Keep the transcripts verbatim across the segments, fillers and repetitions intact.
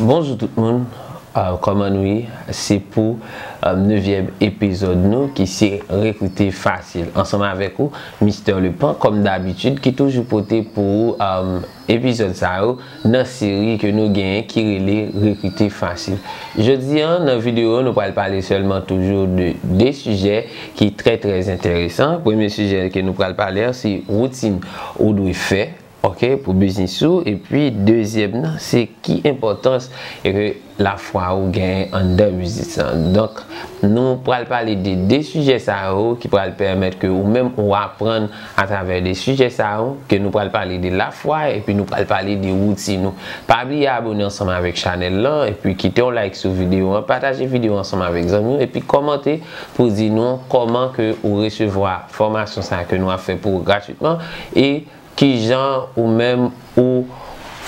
Bonjou tout moun, euh, kòman nou ye? Se pou euh, nevyèm epizòd nou ki se Rekrite Fasil. Ansanm avèk ou, Mister Lepan, kòm dabitid, ki toujou pote pou ou euh, epizòd sa yo nan seri ke nou genyen ki rele Rekrite Fasil. Jodi a, nan videyo, nou pral pale sèlman toujou de de sijè ki trè, trè enteresan. Premye sijè ke nou pral pale a, se woutin ou dwe fè, ok, pou biznis ou. Epi, dezyèm nan, se ki enpòtans e ke lafwa ou genyen anndan biznis lan. Donk, nou pral pale de de sijè sa yo ki pral pèmèt ke ou menm ou aprann atravè de sijè sa yo, ke nou pral pale de lafwa, epi nou pral pale de woutin nou. Pa bliye abone ansanm avèk chanèl lan, epi kite yon like sou videyo an, pataje videyo ansanm avèk zanmi w, epi kòmante pou di nou kòman ke ou resevwa fòmasyon sa ke nou ap fè pou ou gratwitman, e kijan ou menm ou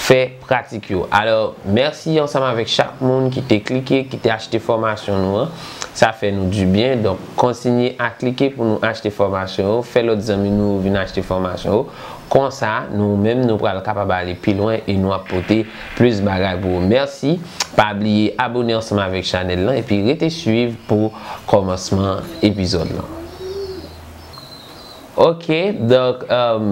fè pratik yo. Alò, mèsi ansanm avèk chak moun ki te klike, ki te achte fòmasyon nou an. Sa fè nou dibyen. Donk, kontinye a klike pou nou achte fòmasyon yo. Fè lòt zanmi nou vin achte fòmasyon yo. Konsa, nou menm, nou pral kapab ale pi lwen e nou ap pote plis bagay pou ou. Mèsi. Pa bliye abone ansanm avèk chanèl lan epi rete swiv pou kòmansman epizòd lan. Ok, donk, um,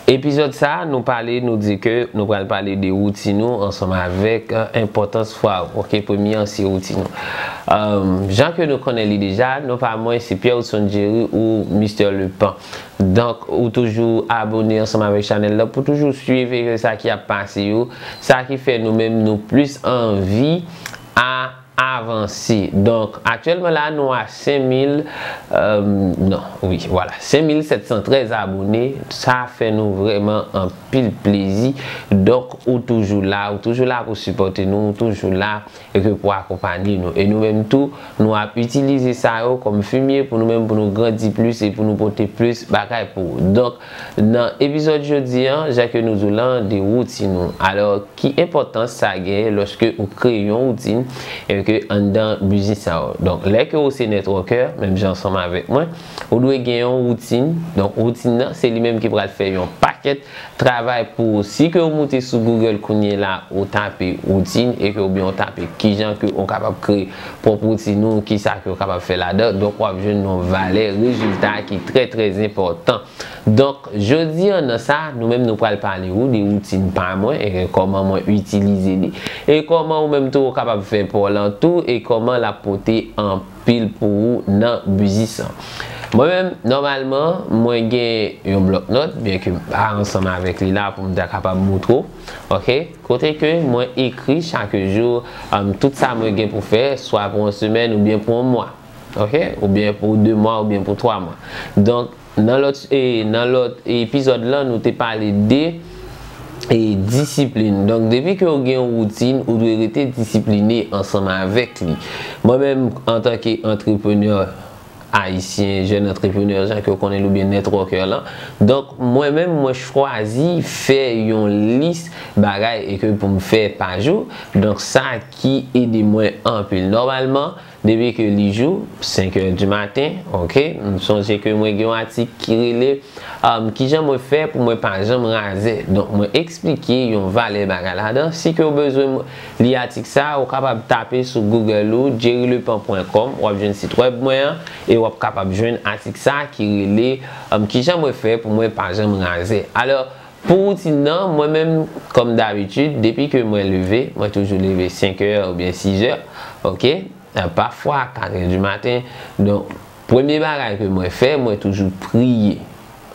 epizòd sa, nou pale, nou di ke nou pral pale de woutin nou ansanm avèk uh, enpòtans fwa ou. Ok, premye an se woutin nou. Um, jan ke nou konnen li deja, non pa mwen se Pierre Hudson Jerry ou Mister Lepan. Donk, ou toujou abone ansanm avèk chanèl la pou toujou swiv e sa ki ap pase yo, sa ki fè nou menm nou plis anvi a avanse. Donk, aktyèlman la, nou a senk mil, euh, non, wi, vwala, senk mil sèt san trèz abone. Sa fè nou vrèman anpil plezi. Donk, ou toujou la, ou toujou la pou sipòte nou, ou toujou la e ke pou akonpanye nou. E nou menm tou, nou ap itilize sa yo kòm fimye pou nou menm, pou nou grandi plis e pou nou pote plis bagay pou ou. Donk, nan epizòd jodi an, jan ke nou di w lan, de woutin nou. Alò, ki enpòtans sa genyen lòske ou kreye yon woutin e ke anndan biznis sa yo? Donk, lè ke ou se networker, menm jan ansanm avèk mwen, ou dwe gen yon woutin. Donk, woutin nan, se li menm ki pral fè yon pakèt travay pou ou. Si ke ou moute sou Google kounye la, ou tape woutin e ke oubyen ou tape kijan ke ou kapab kreye pwòp woutin ou, kisa ke ou kapab fè ladan, donk w ap jwenn yon valè rezilta ki trè, trè enpòtan. Donk, jodi an nan sa, nou menm nou pral pale ou de woutin pa mwen e kòman mwen itilize li. E kòman ou menm tou ou kapab fè pa w lan tou e kòman l ap pote anpil pou ou nan biznis lan. Mwen menm, nòmalman, mwen gen yon blòknòt, byenke m pa ansanm avèk li la pou m ta kapab moutre w, ok? Kote ke mwen ekri chak jou, um, tout sa mwen gen pou fè, swa pou yon semèn oubyen pou yon mwa, ok? Oubyen pou de mwa, oubyen pou twa mwa. Donk, nan lòt, e, nan lòt epizòd lan, nou te pale de, e, disiplin. Donk, depi ke ou gen yon woutin, ou dwe rete disipline ansanm avèk li. Mwen menm, antanke antreprenè ayisyen, jèn antreprenè, jan ke w konnen l, oubyen networker lan. Donk, mwen menm, mwen chwazi fè yon lis bagay e ke pou m fè pa jou. Donk, sa ki ede mwen anpil. Nòmalman, depi ke li jou, senk è di maten, ok, m sonje ke mwen gen yon atik ki rele, um, kijan mwen fè pou mwen pa janm razè. Donk, mwen eksplike yon valè bagay ladan. Si ke w bezwen li atik sa, ou kapab tape sou Google ou, jerrylepan pwen kòm, w ap jwenn sit wèb mwen an, e w ap kapab jwenn atik sa ki rele, um, kijan mwen fè pou mwen pa janm razè. Alò, pou woutin nan, mwen menm, kòm dabitid, depi ke mwen leve, mwen toujou leve senk è oubyen sis è, ok? Euh, pafwa, kat è di maten. Donk, premye bagay ke mwen fè, mwen toujou priye.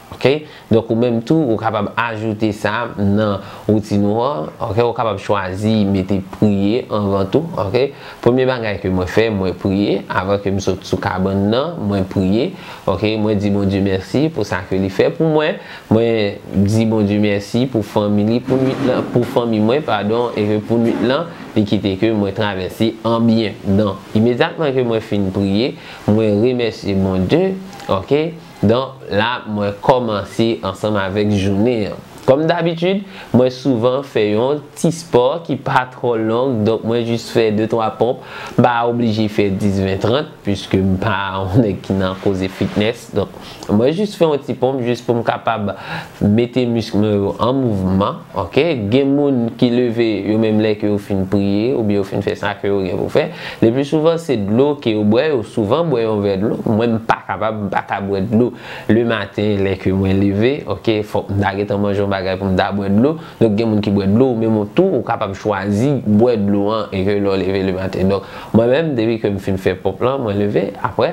Ok? Donk, ou menm tou, ou kapab ajoute sa nan woutin ou an. Ok? Ou kapab chwazi mete priye anvan tou. Ok? Premye bagay ke mwen fè, mwen priye. Avan ke m sot sou kabann nan, mwen priye. Ok? Mwen di Bondye mèsi pou sa ke li fè pou mwen. Mwen di Bondye mèsi pou fanmi li, pou nwit lan, pou fanmi mwen, padon, e ke pou nwit lan, li kite ke mwen travèse an byen. Donk, imedyatman ke mwen fin priye, mwen remèsye Bondye, ok? Donk, la, mwen kòmanse ansanm avèk jounen an. Kòm dabitid, mwen souvan fè yon ti spò ki pa twò long, donk mwen jis fè de twa ponp, m pa oblije fè dis, ven, trant, piske m pa yon nèg ki nan koze fitness. Donk, mwen jis fè yon ti ponp, jis pou m kapab mete misk mwen yo an mouvman, oke? Gen moun ki leve, yo menm lè ke yo fin priye, oubyen yo fin fè sa ke yo gen pou fè, le pli souvan se dlo ke yo bwè, yo souvan bwè yon vè dlo. Mwen, m pa kapab, m pa ka bwè dlo le maten lè ke mwen leve, oke? Fòk m ta gentan manje yon bagay pou m ta bwè dlo. Donk, gen moun ki bwè dlo, ou menm ou tou, ou kapab chwazi bwè dlo an, e ke lè w leve le maten. Donk, mwen menm, depi ke m fin fè ponp lan, mwen leve, apre,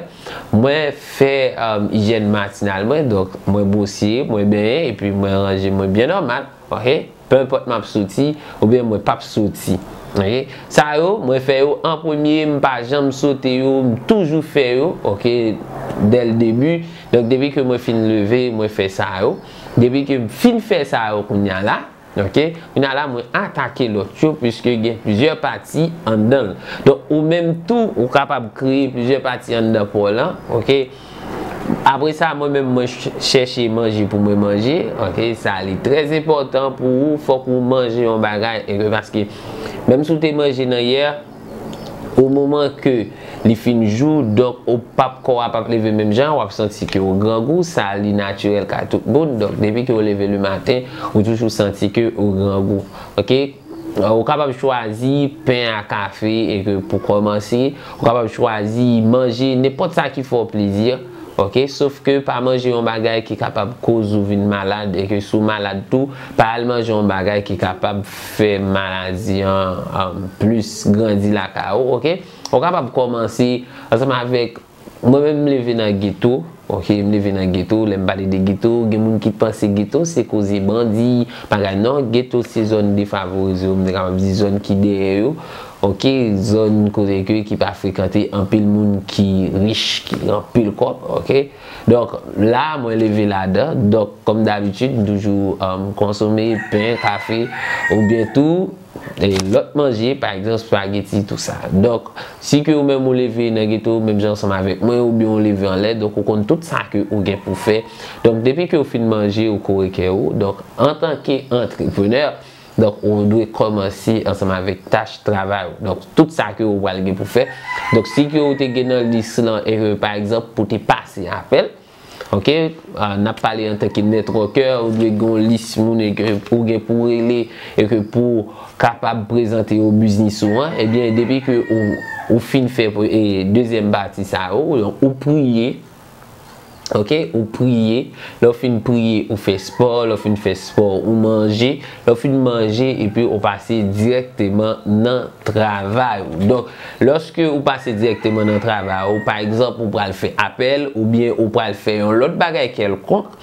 mwen fè, um, ijyèn matinal mwen, donk, mwen bwose, mwen benyen, epi mwen ranje mwen byen nòmal, oke? Pe enpòt m ap soti, oubyen mwen p ap soti. Oke? Sa yo, mwen fè yo an premye, m pa janm sote yo, m toujou fè yo, oke, dès le début. Donk, depi ke mwen fin leve, mwen fè sa yo. Depi ke m fin fè sa yo kounye a la, oke, kounye a la, mwen atake lòt yo, piske gen plizyè pati anndan l. Donk, ou menm tou, ou kapab kreye plizyè pati anndan po w lan, oke? Apre sa, mwen menm, mwen ch-, chèche manje pou mwen manje. Oke, sa li trè enpòtan pou ou. Fòk ou manje yon bagay. E ke paske, menm si w te manje nan yè, o moman ke li fin jou, donk, ou p ap, kò w ap leve menm jan, w ap santi ke w grangou. Sa li natirèl ka tout moun. Donk, depi ke w leve le maten, ou toujou santi ke w grangou. Oke? Ou kapab chwazi pen a kafe e ke pou kòmanse, ou kapab chwazi manje nenpòt sa ki fè w plezi, oke? Sof ke pa manje yon bagay ki kapab koz ou vin malad e ke si w malad tou, pa al manje yon bagay ki kapab fè maladi an, an plis grandi lakay ou, oke? Ou kapab kòmanse ansanm avèk Mwen menm, m leve nan geto, oke, m leve nan geto. Lè m pale de geto, gen moun ki panse geto se koze bandi, bagay. Non, geto se zòn defavorize yo, m te kapab di zòn ki dèyè yo, oke, zòn kote ke ki pa frekante anpil moun ki rich, ki gen anpil kòb, oke. Donk, la, mwen leve ladan. Donk, kòm dabitid, m toujou, um, konsome pen, kafe, oubyen tou, e lòt manje, pa egzanp, spageti, tou sa. Donk, si ke ou menm ou leve nan geto, menm jan ansanm avèk mwen, oubyen ou leve anlè, donk ou konn tout sa ke ou gen pou fè. Donk, depi ke ou fin manje, ou kore kè ou. Donk, antanke antreprenè, donk, ou dwe kòmanse ansanm avèk tach travay ou. Donk, tout sa ke ou pral gen pou fè. Donk, si ke ou te gen nan lis lan, e ke, pa egzanp, pou te pase apèl, oke, ah, n ap pale antanke networker, ou dwe gen yon lis moun e ke ou gen pou rele e ke pou kapab prezante yo biznis ou an. Ebyen, depi ke ou, ou fin fè, e, dezyèm pati sa yo, ou, ou priye, oke, ou priye. Lè w fin priye, ou fè spò. Lè w fin fè spò, ou manje. Lè w fin manje, epi ou pase dirèkteman nan travay ou. Donk, lòske ou pase dirèkteman nan travay ou, pa egzanp, ou pral fè apèl, oubyen ou pral fè yon lòt bagay kèlkonk,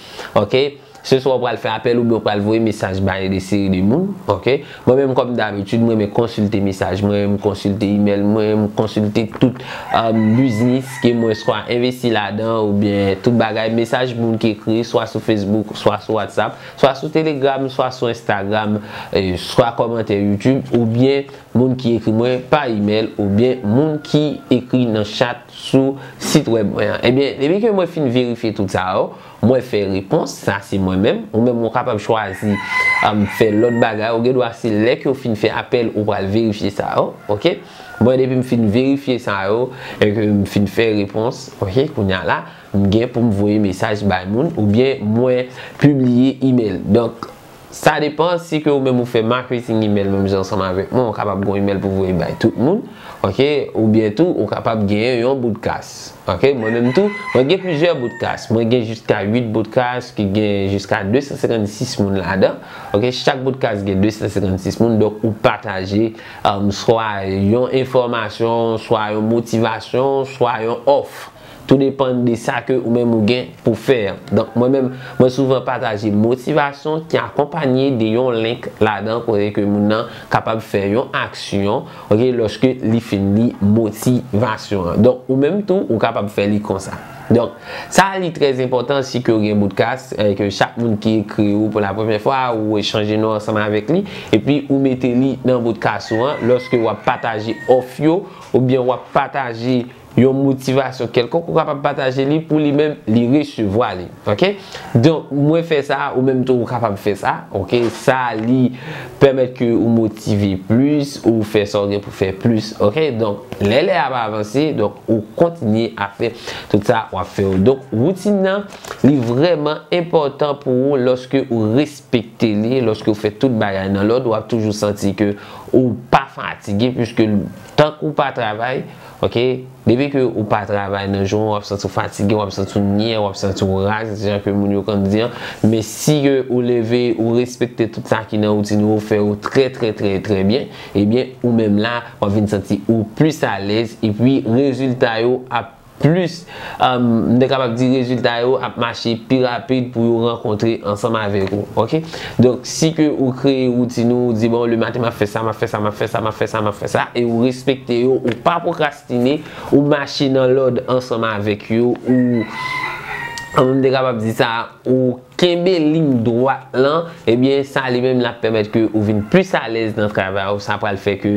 oke? Se swa ou pral fè apèl oubyen ou pral voye mesaj bay de seri de moun, oke? Mwen menm, kòm dabitid, mwen renmen konsilte mesaj mwen, m konsilte imèl mwen, m konsilte tout, um, biznis ke mwen swa envesti ladan oubyen tout bagay, mesaj moun ki ekri, swa sou Facebook, swa sou WhatsApp, swa sou Telegram, swa sou Instagram, e, swa kòmantè YouTube, oubyen moun ki ekri mwen pa imèl, oubyen moun ki ekri nan chat sou sit wèb mwen an. Ebyen, depi ke mwen fin verifye tout sa yo, mwen fè repons, sa se mwen menm. Ou menm, ou kapab chwazi, um, fè lòt bagay. Ou gen dwa, se lè ke w fin fè apèl, ou pral verifye sa yo, oke? Mwen, depi m fin verifye sa yo, e ke m fin fè repons, oke, kounye a la, m gen pou m voye mesaj bay moun, oubyen mwen pibliye imèl. Donk, sa depan, si ke ou menm ou fè marketing email menm jan ansanm avèk mwen, ou kapab gen yon email pou voye bay tout moun, oke? Oubyen tou, ou kapab genyen yon bout kas, oke? Mwen menm tou, mwen gen plizyè bout kas. Mwen gen jiska uit bout kas ki gen jiska de san senkannsis moun ladan, oke? Chak bout kas gen de san senkannsis moun, donk ou pataje, um, swa yon enfòmasyon, swa yon motivasyon, swa yon òf. Tou depann de sa ke ou menm ou gen pou fè. Donk, mwen menm, mwen souvan pataje motivasyon ki akonpanye de yon link ladan kote ke moun nan kapab fè yon aksyon, oke, lòske li fin li motivasyon an. Donk, ou menm tou, ou kapab fè li konsa. Donk, sa li trè enpòtan si ke w gen bout kas, e ke chak moun ki ekri ou pou la premyè fwa, ou echanje non ansanm avèk li, epi ou mete li nan bout kas ou an, lòske w ap pataje òf yo, oubyen w ap pataje yon motivasyon kèlkonk, ou kapab pataje li pou li menm, li resevwa li. Ok? Donk, mwen fè sa, ou menm tou, ou kapab fè sa. Ok? Sa, li pèmèt ke ou motive plis, ou fè sa w gen pou fè plis. Ok? Donk, lè lè a ap avanse, donk, ou kontinye ap fè tout sa w ap fè yo. Donk, woutin nan, li vrèman enpòtan pou ou lòske ou respekte li, lòske ou fè tout bagay nan lòd, w ap toujou santi ke ou pa fatige, piske tank ou pa travay, ok, depi ke ou pa travay nan jou an, w ap santi w fatige, w ap santi w nyè, w ap santi w raz, jan ke moun yo konn di an. Men si ke ou leve, ou respekte tout sa ki nan woutin ou, ou fè yo trè, trè, trè, trè byen, ebyen, ou menm la, w ap vin santi ou plis alèz, epi rezilta yo ap plis, um, m te kapab di rezilta yo ap mache pi rapid pou yo rankontre ansanm avèk ou, ok? Donk, si ke ou kreye woutin ou, ou di, bon, lematen m ap fè sa, m ap fè sa, m ap fè sa, m ap fè sa, m ap fè sa, e ou respekte yo, ou pa pwokrastine, ou mache nan lòd ansanm avèk yo, ou, um, m te kapab di sa, ou kenbe liy dwat lan, ebyen, sa li menm l ap pèmèt ke ou vin plis alèz nan travay ou. Sa pral fè ke,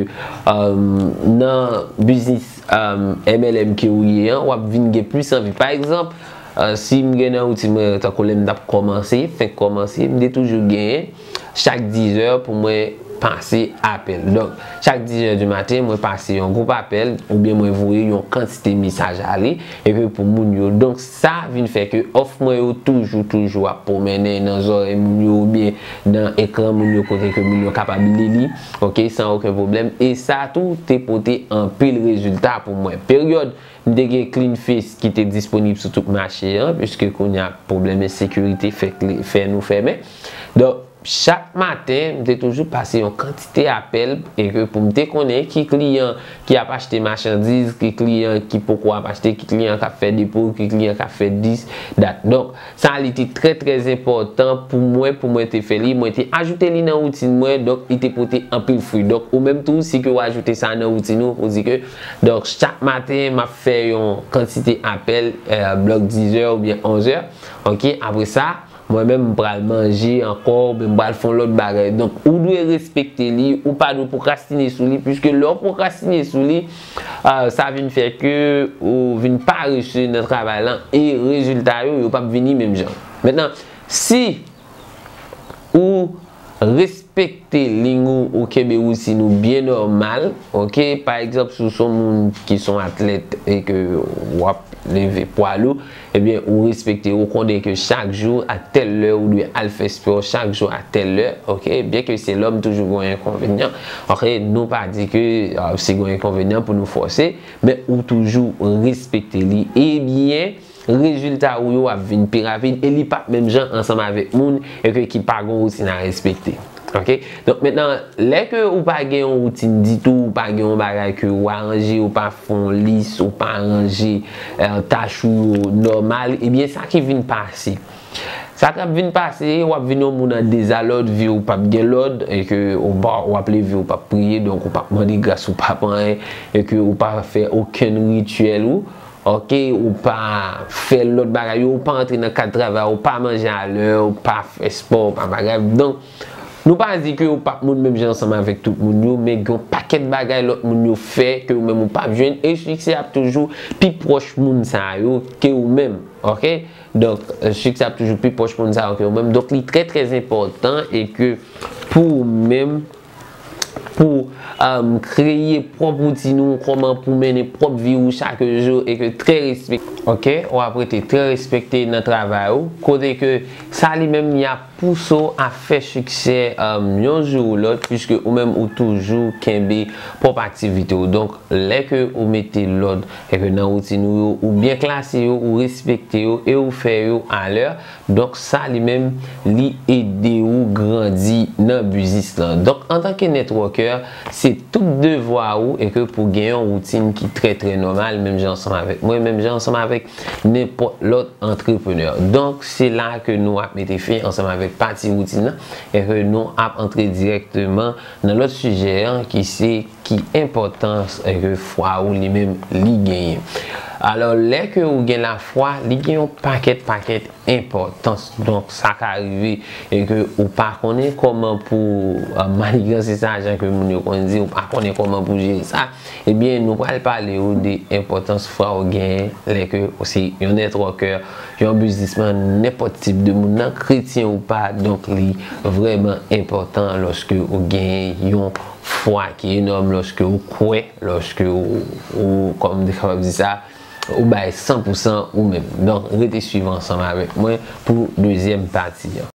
um, nan biznis, um, M L M ke ou ye an, w ap vin gen plis anvi. Pa egzanp, uh, si m gen nan woutin mwen, tankou lè m t ap kòmanse, fenk kòmanse, m te toujou genyen chak dizè pou mwen pase apèl. Donk, chak dizè di maten, mwen pase yon gwoup apèl oubyen mwen voye yon kantite mesaj ale, epi pou moun yo. Donk, sa vin fè ke òf mwen yo toujou, toujou ap pwomennen nan zòrèy moun yo oubyen nan ekran moun yo kote ke moun yo kapab li li, ok, san okenn pwoblèm. E sa tou te pote anpil rezilta pou mwen. Peryòd m te gen Clean Face ki te disponib sou tout mache an, piske kounye a pwoblèm ensekirite fè, fè nou fèmen. Donk, chak maten, m te toujou pase yon kantite apèl e ke pou m te konnen ki kliyan ki ap achte machandiz, ki kliyan ki poko ap achte, ki kliyan k ap fè depo, ki kliyan k ap fè dis, dat. Donk, sa li te trè, trè enpòtan pou mwen, pou mwen te fè li. Mwen te ajoute li nan woutin mwen, donk li te pote anpil fwi. Donk, ou menm tou, si ke w ajoute sa nan woutin ou, pou di ke, donk, chak maten, m ap fè yon kantite apèl, eh, blòk dizè oubyen onzè. Ok, apre sa, mwen menm, m pral manje ankò, oubyen m pral fè yon lòt bagay. Donk, ou dwe respekte li, ou pa dwe pwokrastine sou li, piske lè w pwokrastine sou li, ah, sa vin fè ke ou vin parese nan travay lan, e rezilta yo, yo p ap vini menm jan. Mentnan, si ou respekte liy ou, ou kenbe woutin ou byen nòmal, ok? Pa egzanp, si w se yon moun ki se yon atlèt e ke w ap leve pwa lou, ebyen, ou respekte, ou konnen ke chak jou a tèl lè ou dwe al fè spò, chak jou a tèl lè, ok? Byen ke se lòm toujou gen yon enkonvenyan, ok? Nou pa di ke, ah, si gen yon enkonvenyan pou nou fòse, men ou toujou respekte li. Ebyen, rezilta ou yo ap vin pi rapid e li p ap menm jan ansanm avèk moun e ke ki pa gen woutin a respekte. Ok? Donk, mentnan, lè ke ou pa gen yon woutin ditou, ou pa gen yon bagay ke ou aranje, ou pa fè yon lis, ou pa ranje, eh, tach ou yo nòmal, ebyen, sa ki vin pase? Sa k ap vin pase, w ap vin yon moun an dezalòd, vi w p ap gen lòd, e ke ou pa, w ap leve, ou p ap priye, donk ou p ap mande gras, ou p ap anyen, e ke ou pa fè okenn rityèl ou, ok, ou pa fè lòt bagay yo, ou pa antre nan kad travay, ou pa manje alè, ou pa fè spò, ou pa bagay. Donk, nou pa di ke ou p ap moun menm jan ansanm avèk tout moun yo, men gen yon pakèt bagay lòt moun yo fè ke ou menm ou p ap jwenn, e siksè ap toujou pi pwòch moun sa yo ke ou menm, ok? Donk, siksè ap toujou pi pwòch moun sa yo ke ou menm. Donk, li trè, trè enpòtan e ke pou ou menm, pou, um, kreye pwòp woutin ou, kòman pou mennen pwòp vi ou chak jou e ke trè respekte. Ok, w ap rete trè respekte nan travay ou, kote ke sa li menm li ap pouse w a fè siksè, um, yon jou ou lòt, piske ou menm ou toujou kenbe pwòp aktivite w. Donk, lè ke ou mete lòd e ke nan woutin ou yo, ou byen klase yo, ou respekte yo e ou fè yo alè, donk, sa li menm, li ede ou grandi nan biznis lan. Donk, antanke networker, se tout devwa ou e ke pou gen yon woutin ki trè, trè nòmal, menm jan ansanm avèk mwen, menm jan ansanm avèk nenpòt lòt antreprenè. Donk, se la ke nou ap mete fen ansanm avèk pati woutin nan e ke nou ap antre dirèkteman nan lòt sijè an ki se ki enpòtans e ke fwa ou li menm li genyen. Alò, lè ke ou gen lafwa, li gen yon pakèt, pakèt enpòtans. Donk, sa ka rive e ke ou pa konnen kòman pou, euh, maniganse sa, jan ke moun yo konn di, ou pa konnen kòman pou jere sa, ebyen, nou pral pale ou de enpòtans fwa ou genyen lè ke ou se yon networker, yon biznisman, nenpòt tip de moun nan, kretyen ou pa. Donk, li vrèman enpòtan lòske ou genyen yon fwa ki enòm, lòske ou kwè, lòske ou, ou, kòm m te kapab di sa, ou bay san pou san ou menm. Donk, rete swiv ansanm avèk mwen pou dezyèm pati an.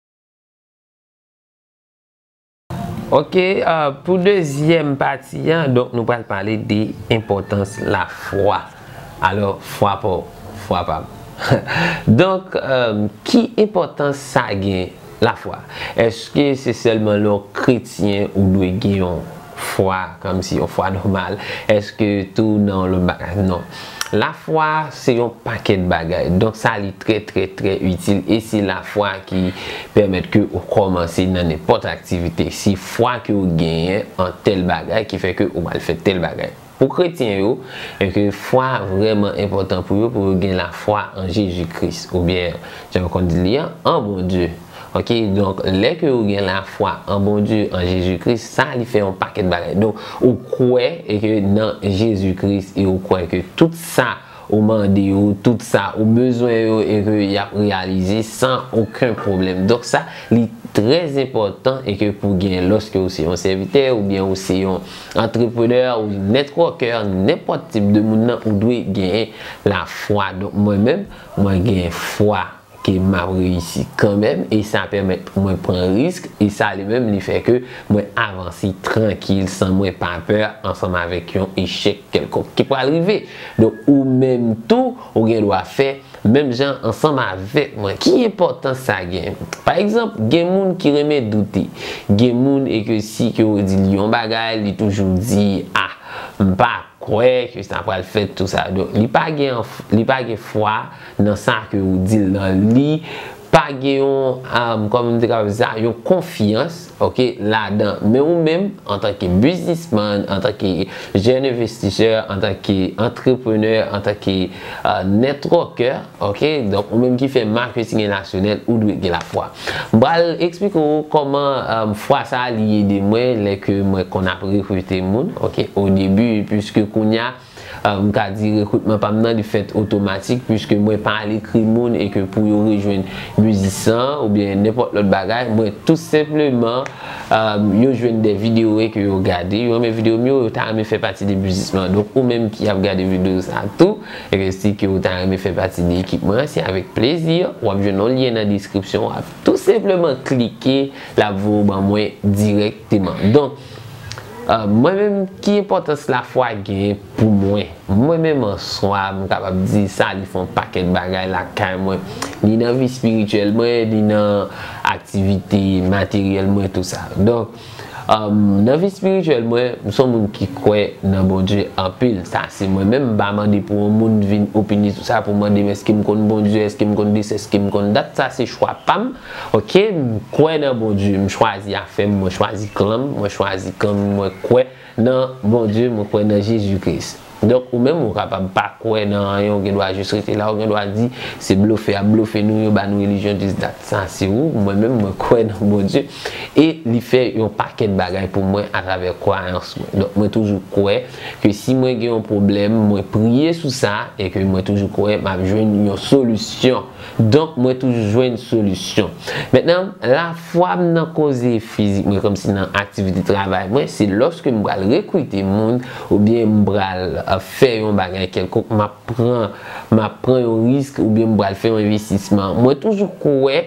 Ok, euh, pou dezyèm pati an, donk, nou pral pale de enpòtans lafwa. Alò, fwa pa w, fwa pa m. Donk, euh, ki enpòtans sa gen, lafwa? Èske se sèlman lè w kretyen ou dwe gen yon fwa, kòmsi yon fwa nòmal? Èske tou nan yon lòt bagay? Non. Lafwa se yon pakèt bagay. Donk, sa li trè, trè, trè itil. E se lafwa ki pèmèt ke ou kòmanse nan nenpòt aktivite. Se fwa ke ou genyen an tèl bagay ki fè ke ou pral fè tèl bagay. Pou kretyen yo, e ke fwa vrèman enpòtan pou yo, pou yo gen lafwa an Jezi Kris, oubyen, jan yo konn di li an, an Bondye. Ok, donk, lè ke ou gen lafwa an Bondye, an Jezi Kris, sa li fè yon pakèt bagay. Donk, ou kwè e ke nan Jezi Kris, e ou kwè ke tout sa ou mande yo, tout sa ou bezwen yo, e ke y ap reyalize san okenn pwoblèm. Donk, sa, li trè enpòtan e ke pou gen, lòske ou se yon sèvitè, oubyen ou se yon antreprenè, ou networker, nenpòt tip de moun nan, ou dwe genyen lafwa. Donk, mwen menm, mwen gen fwa ke m ap reyisi kanmenm, e sa pèmèt mwen pran risk, e sa li menm li fè ke mwen avanse trankil, san mwen pa pè, ansanm avèk yon echèk kèlkonk ki pral rive. Donk, ou menm tou, ou gen dwa fè menm jan ansanm avèk mwen. Ki enpòtans sa gen? Pa egzanp, gen moun ki renmen doute. Gen moun e ke si ke ou di li yon bagay, li toujou di, "Ah, m pa kwè ke sa pral fèt," tou sa. Donk, li pa gen, li pa gen fwa nan sa ke ou di l nan li, pa gen yon, um, kòman m te kapab di sa, yon konfyans, ok, ladan. Men ou menm, antanke biznisman, antanke jèn envestisè, antanke antreprenè, antanke, uh, networker, ok, donk ou menm ki fè maketing relasyonèl, ou dwe gen lafwa. M pral eksplike w kòman, um, fwa sa a li ede mwen lè ke mwen konn ap rekrite moun, ok, o debi, piske kounye a, uh, m ka di rekritman pa m nan, li fèt otomatik, piske mwen pa al ekri moun e ke pou yo rejwenn mizisyen an oubyen nenpòt lòt bagay, mwen tou senpleman, um, yo jwenn de videyo e ke yo gade, yo renmen videyo m yo, yo ta renmen fè pati de biznisman. Donk, ou menm ki ap gade videyo sa a tou, e ke si ke ou ta renmen fè pati de ekip mwen, se avèk plezi, w ap jwenn yon lyen nan deskripsyon, w ap tou senpleman klike, l ap voye w ban mwen dirèkteman. Donk, euh, mwen menm, ki enpòtans lafwa gen pou mwen? Mwen menm an swa, m kapab di sa, li fè yon pakèt bagay lakay mwen, ni nan vi espirityèl mwen, ni nan aktivite materyèl mwen, tou sa. Donk, um, nan vi espirityèl mwen, m se yon moun ki kwè nan Bondye anpil. Sa se mwen menm, m pa mande pou yon moun vin opine sou sa, pou mande m èske m konn Bondye, èske m konn de sa, èske m konn dat. Sa se chwa pa m. Ok, m kwè nan Bondye, m chwazi afè m, mwen chwazi klan m, mwen chwazi kan m, mwen kwè nan Bondye, mwen kwè nan Jezi Kris. Donk, ou menm, ou kapab pa kwè nan anyen, ou gen dwa jis rete la, ou gen dwa di, se blofè ap blofe nou, yo ba nou relijyon dis dat. Sa se ou, mwen menm, mwen kwè nan Bondye. E li fè yon pakèt bagay pou mwen atravè kwayans mwen. Donk, mwen toujou kwè ke si mwen gen yon pwoblèm, mwen priye sou sa, e ke mwen toujou kwè m ap jwenn yon solisyon. Donk, mwen toujou jwenn solisyon. Mentnan, lafwa m nan koze fizik mwen, kòmsi nan aktivite travay mwen, se lòske m pral rekrite moun, oubyen m pral, euh, fè yon bagay kèlkonk, m ap pran, m ap pran yon risk, oubyen m pral fè yon envestisman. Mwen toujou kwè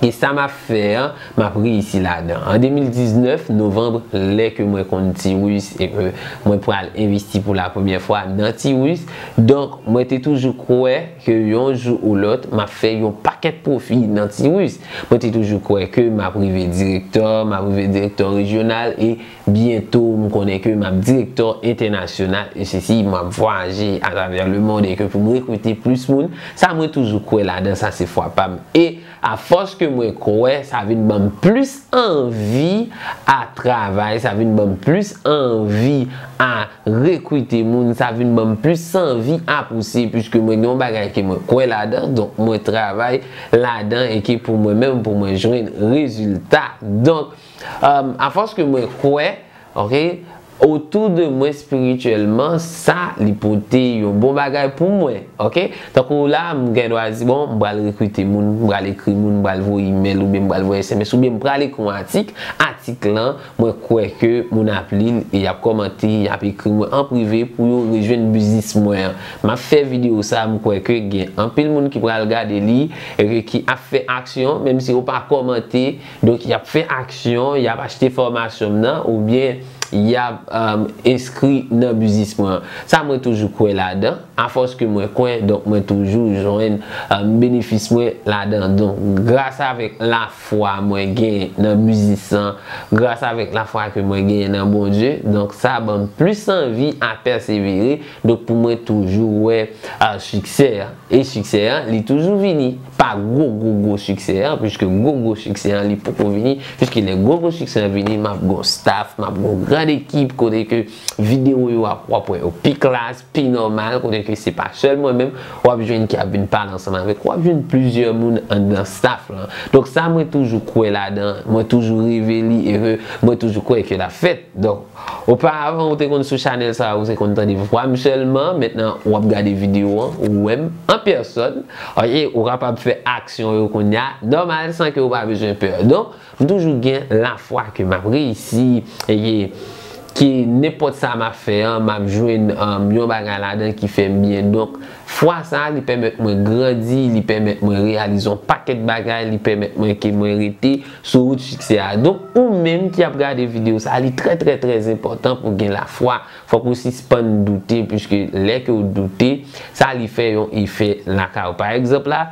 ke sa m ap fè an, m ap reyisi ladan. An de mil diznèf, novanm, lè ke mwen konn T-Rus e ke mwen pral envesti pou la premyè fwa nan T-Rus, donk, mwen te toujou kwè ke yon jou ou lòt, m ap fè yon pakèt pwofi nan T-Rus. Mwen te toujou kwè ke m ap rive direktè, m ap rive direktè rejyonal e byento, m konnen ke m ap direktè entènasyonal e sesi, m ap vwayaje atravè lemond e ke pou m rekrite plis moun. Sa, mwen toujou kwè ladan, sa se fwa pa m. E afòs ke mwen kwè, sa vin ban m plis anvi a travay, sa vin ban m plis anvi a rekrite moun, sa vin ban m plis anvi a pouse, piske mwen gen yon bagay ke mwen kwè ladan, donk mwen travay ladan e ke pou mwen menm, pou mwen jwenn rezilta. Donk, um, afòs ke mwen kwè, ok, otou de mwen espirityèlman, sa li pote yon bon bagay pou mwen, ok? Tankou la, m gen dwa di, bon, m pral rekrite moun, m pral ekri moun, m pral voye imèl, oubyen m pral voye S M S, oubyen m pral ekri yon atik. Atik lan, mwen kwè ke moun ap li l e y ap kòmante, y ap ekri mwen an prive pou yo rejwenn biznis mwen an. M ap fè videyo sa, m kwè ke gen anpil moun ki pral gade li e ke ki ap fè aksyon, menm si yo pa kòmante, donk y ap fè aksyon, y ap achte fòmasyon m nan, oubyen y ap, um, enskri nan biznis mwen an. Sa mwen toujou kwè ladan. Afòs ke mwen kwè, donk mwen toujou jwenn, um, benefis mwen ladan. Donk, gras avèk lafwa mwen genyen nan biznis lan, gras avèk lafwa ke mwen genyen nan Bondye, donk sa ban m plis anvi a pèsevere. Donk, pou mwen toujou wè, a, siksè an. E siksè an, li toujou vini. Pa gwo, gwo, gwo siksè an, piske gwo, gwo siksè an, li poko vini. Piske lè gwo, gwo siksè an vini, m ap gon staff, m ap gon gran ekip, kote ke videyo yo ap, w ap wè yo pi klas, pi nòmal, kote ke se pa sèl mwen menm, w ap jwenn ki ap vin pale ansanm avèk ou, w ap jwenn plizyè moun anndan staff lan. Donk sa, mwen toujou kwè ladan, mwen toujou reve li, e ke mwen toujou kwè ke l ap fèt. Donk, oparavan, ou te konn sou chanèl sa, ou te konn tande vwa m sèlman. Mentnan, w ap gade videyo an, ou wè m an pèsòn. Ok, ou kapab fè aksyon yo kounye a, nòmal, san ke ou pa bezwen pè. Donk, m toujou gen lafwa ke m ap reyisi, e ke, ke nenpòt sa m ap fè an, m ap jwenn, um, yon bagay ladan ki fè m byen. Donk, fwa sa, li pèmèt mwen grandi, li pèmèt mwen reyalize yon pakèt bagay, li pèmèt mwen ke mwen rete sou wout siksè a. Donk, ou menm ki ap gade videyo sa, li trè, trè, trè enpòtan pou w gen lafwa. Fòk ou sispann doute, piske lè ke w doute, sa li fè yon efè lakay ou. Pa egzanp la,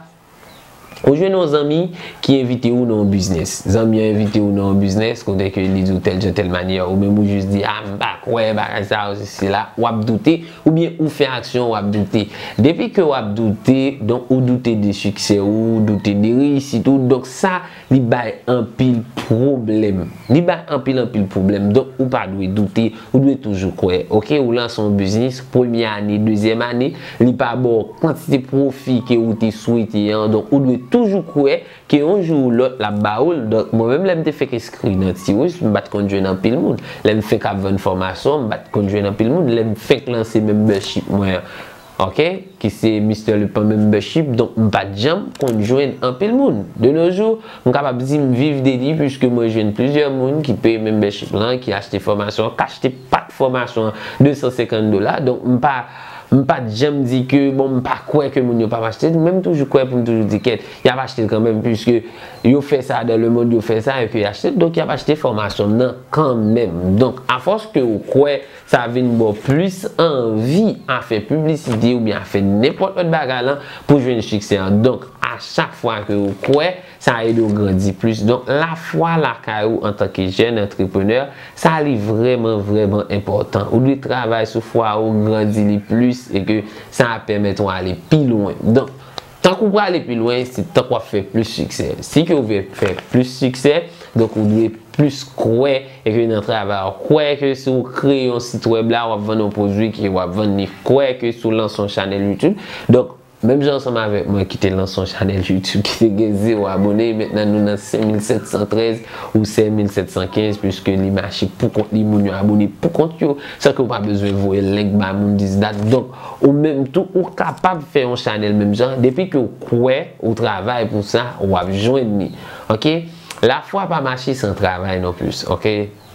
ou jwenn yon zanmi ki envite ou nan yon biznis. Zanmi an envite ou nan yon biznis, kote ke li di w tèl jan, tèl manyè, ou menm ou jis di, a, m pa kwè, bagay sa yo, sesi, sela, w ap doute, oubyen ou fè aksyon, w ap doute. Depi ke w ap doute, donk ou doute de siksè ou, ou doute de reyisit ou, donk sa, li bay anpil pwoblèm. Li bay anpil, anpil pwoblèm. Donk, ou pa dwe doute, ou dwe toujou kwè. Ok, ou lanse yon biznis, premye ane, dezyèm ane, li pa ba w kantite pwofi ke ou te swete an. Donk, ou dwe toujou kwè ke yon jou ou lòt, l ap ba ou l. Donk, mwen menm, lè m te fèk enskri nan Tirus, m pa t konn jwenn anpil moun. Lè m fèk ap vann fòmasyon, m pa t konn jwenn anpil moun. Lè m fèk lanse membership mwen an, ok, ki se Mister Lepin Membership, donk m pa t janm konn jwenn anpil moun. De nos jours, m kapab di m viv de li, piske mwen jwenn plizyè moun ki peye membership lan, ki achte fòmasyon, ki achte pak fòmasyon an de san senkant dola. Donk, m pa, m pa t janm di ke, bon, m pa kwè ke moun yo p ap achte l, men m toujou kwè pou m toujou di, kèt, y ap achte l kanmenm, piske yo fè sa dans le monde, yo fè sa, e ke y achte l, donk y ap achte fòmasyon m nan kanmenm. Donk, afòs ke ou kwè, sa vin ba w plis anvi a fè piblisite oubyen a fè nenpòt lòt bagay lan pou jwenn siksè an. Donk, a chak fwa ke ou kwè, sa ede w grandi plis. Donk, lafwa lakay ou antanke jèn antreprenè, sa li vrèman, vrèman enpòtan. Ou dwe travay sou fwa ou, grandi li plis, e ke sa ap pèmèt ou ale pi lwen. Donk, tank ou prale pi lwen, se tank w ap fè plis siksè. Si ke ou vle fè plis siksè, donk ou dwe plis kwè e ke nan travay ou, kwè ke si ou kreye yon sit wèb la, w ap vann yon pwodui ke w ap vann li, kwè ke si ou lanse yon chanèl YouTube. Donk, menm jan ansanm avèk mwen ki te lanse yon chanèl YouTube ki te gen zewo abone, mentnan nou nan senk mil sèt san trèz ou senk mil sèt san kenz, piske li mache pou kont li, moun yo abone pou kont yo, san ke w pa bezwen voye link ba moun, this, that. Donk, ou menm tou, ou kapab fè yon chanèl menm jan, depi ke w kwè, ou travay pou sa, w ap jwenn li. Ok? Lafwa pa mache san travay non plis, ok?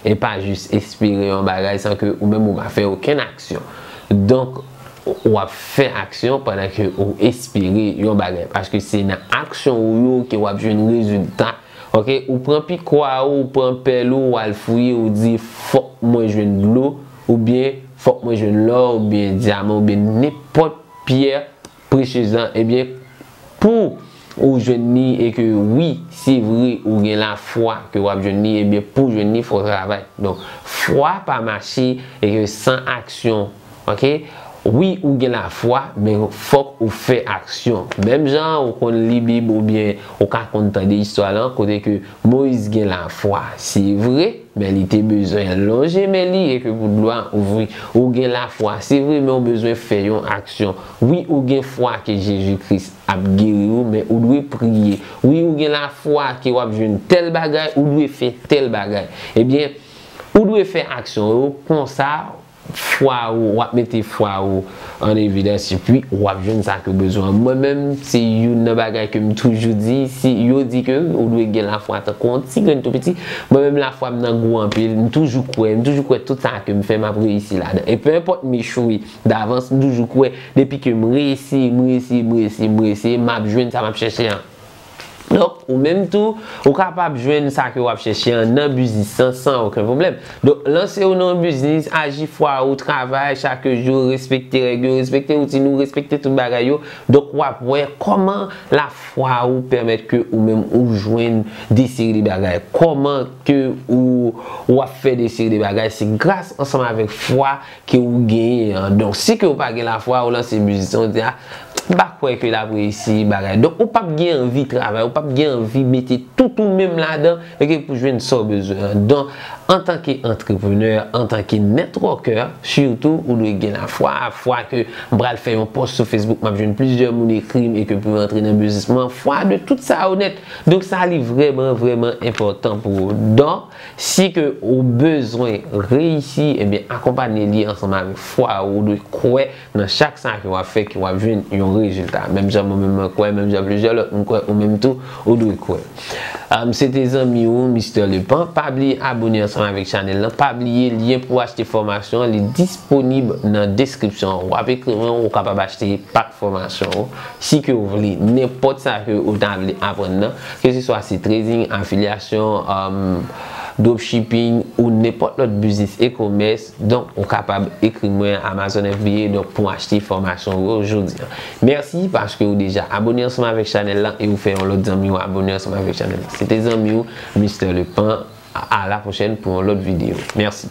E pa jis espere yon bagay san ke ou menm ou pa fè okenn aksyon. Donk, w ap fè aksyon pandan ke ou espere yon bagay. Paske se nan aksyon ou yo ke w ap jwenn rezilta. Ok? Ou pran pikwa ou, ou pran pèl ou, ou al fouye, ou di, fòk mwen jwenn dlo, oubyen fòk mwen jwenn lò, oubyen dyaman, oubyen nenpòt pyè presyez lan, ebyen, pou ou jwenn li e ke wi, se vre, ou gen lafwa ke w ap jwenn li, ebyen, pou w jwenn li, fò w travay. Donk, fwa pa mache e ke san aksyon, ok? Wi, ou gen lafwa, men fòk ou fè aksyon. Menm jan ou konn li Bib oubyen ou ka konn tande istwa lan, kote ke Moyiz gen lafwa, se vre, men li te bezwen lonje men li e ke pou dlo a ouvri. Ou gen lafwa, se vre, men ou bezwen fè yon aksyon. Wi, ou gen fwa ke Jezi Kris ap geri ou, men ou dwe priye. Wi, ou gen lafwa ke w ap jwenn tèl bagay, ou dwe fè tèl bagay. Ebyen, ou dwe fè aksyon yo, konsa, fwa ou, w ap mete fwa ou an evidans, epi w ap jwenn sa ke w bezwen. Mwen menm, se youn nan bagay ke m toujou di, si yo di ke ou dwe gen lafwa tankou yon ti grenn tou piti, mwen menm lafwa m nan gwo anpil, m toujou kwè, m toujou kwè tout sa ke m fè, m ap reyisi ladan. E peu importe m echwe davans, m toujou kwè, depi ke m reyisi, m reyisi, m reyisi, m reyisi, m ap jwenn sa m ap chèche an. Donk, ou menm tou, ou kapab jwenn sa ke w ap chèche an nan biznis lan san okenn pwoblèm. Donk, lanse w nan yon biznis, aji fwa ou, travay chak jou, respekte règ yo, respekte woutin ou, respekte tout bagay yo. Donk, w ap wè kòman lafwa ou pèmèt ke ou menm ou jwenn de seri de bagay. Kòman ke ou, w ap fè de seri de bagay, se gras ansanm avèk fwa ke ou genyen an. Donk, si ke ou pa gen lafwa, ou lanse biznis lan, ou di, "A, m pa kwè ke l ap reyisi bagay." Donk, ou p ap gen anvi travay, ou p ap gen anvi mete tout ou menm ladan, e ke pou jwenn sa w bezwen an. Donk, antanke antreprenè, antanke networker, sitou, ou dwe gen lafwa, fwa ke m pral fè yon post sou Facebook, m ap jwenn plizyè moun ekri m e ke pou yo antre nan biznis mwen, fwa de tout sa yo nèt. Donk, sa li vrèman, vrèman enpòtan pou ou. Donk, si ke ou bezwen reyisi, ebyen, akonpanye li ansanm avèk fwa ou. Ou dwe kwè nan chak sa ke w ap fè, ke w ap jwenn yon rezilta. Menm jan mwen menm mwen kwè, menm jan plizyè lòt moun kwè, ou menm tou, ou dwe kwè. Um, se te zanmi ou, Mister Lepan. Pa bliye abone ansanm avèk chanèl lan. Pa bliye lyen pou achte fòmasyon an, li disponib nan deskripsyon an. W ap ekri mwen, ou kapab achte pak fòmasyon ou. Si ke w vle nenpòt sa ke ou ta vle aprann nan, keseswa se trading, afilyasyon, um, dropshipping ou nenpòt lòt biznis e-commerce, donk ou kapab ekri mwen Amazon F B A, donk pou achte fòmasyon yo jodi an. Mèsi paske ou deja abone ansanm avèk chanèl lan e ou fè yon lòt zanmi ou abone ansanm avèk chanèl lan. Se te zanmi ou, Mister Lepan. A, a la pwochèn pou yon lòt videyo. Mèsi.